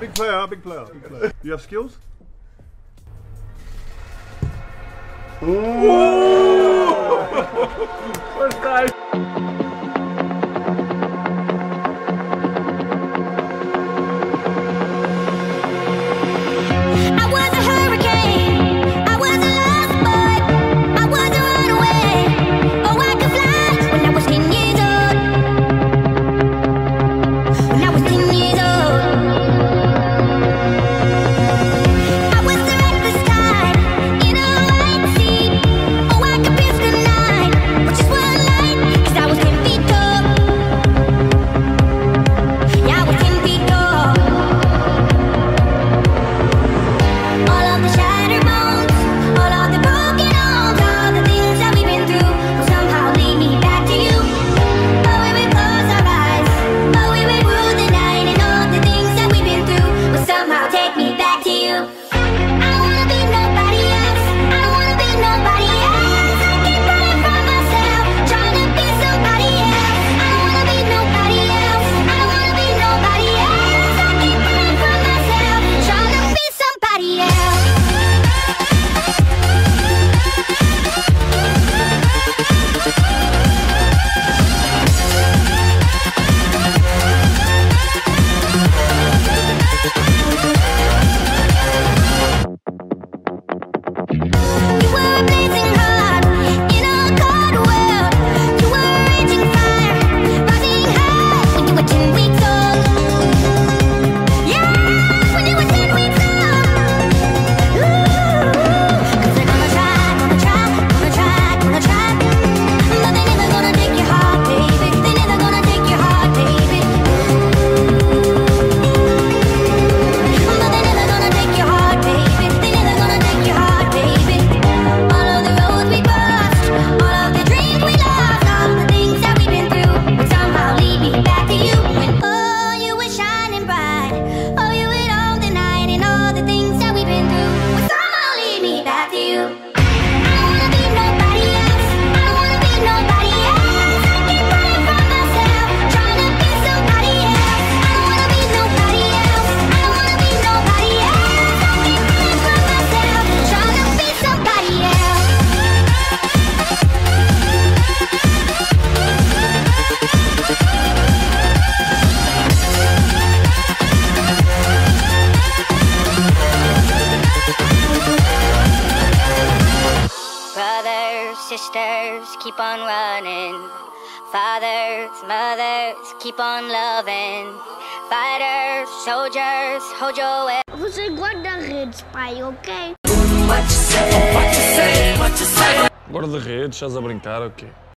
Big player, big player, big player. You have skills? Ooh. First time. I was a hurricane, I was a lost boy, I was a runaway. Oh, I could fly when I was 10 years old. When I was 10 years old, I was the reckless kind in a white seat. Oh, I could pierce the night with just one light, 'cause I was 10 feet tall. Yeah, I was 10 feet tall. All of the shattered bones, all of the broken homes, all the things that we've been through will somehow lead me back to you. But we would close our eyes, but we would rule the night, and all the things that we've been through will somehow take me back to you. I don't wanna be nobody else, I don't wanna be nobody else. I keep running from myself, trying to be somebody else. I don't wanna be nobody else, I don't wanna be nobody else. I keep running from myself, trying to be somebody else. You were a blazing heart in a cold world. You were a raging fire, rising high when you were 10 weeks old. Yeah, when you were 10 weeks old. Ooh, 'cause they're gonna try, gonna try, gonna try, gonna try, but they're never gonna take your heart, baby. They're never gonna take your heart, baby. But they're never gonna take your heart, baby. They're never gonna take your heart, baby. All of the roads we crossed, all of the dreams we lost, all the things that we've been through would somehow lead me back to you. When oh, you were shining bright, oh, you were on the night, and all the things that we've been through would somehow lead me back to you. I don't wanna be nobody else, I don't wanna be nobody else. I keep running from myself, trying to be somebody else. I don't wanna be nobody else, I don't wanna be nobody else. I keep running from myself, trying to be somebody else. Brothers, sisters, keep on running. Fathers, mothers, keep on loving. Fighters, soldiers, hold your head. Você guarda-redes, pai, ok? Guarda-redes, estás a brincar ou quê?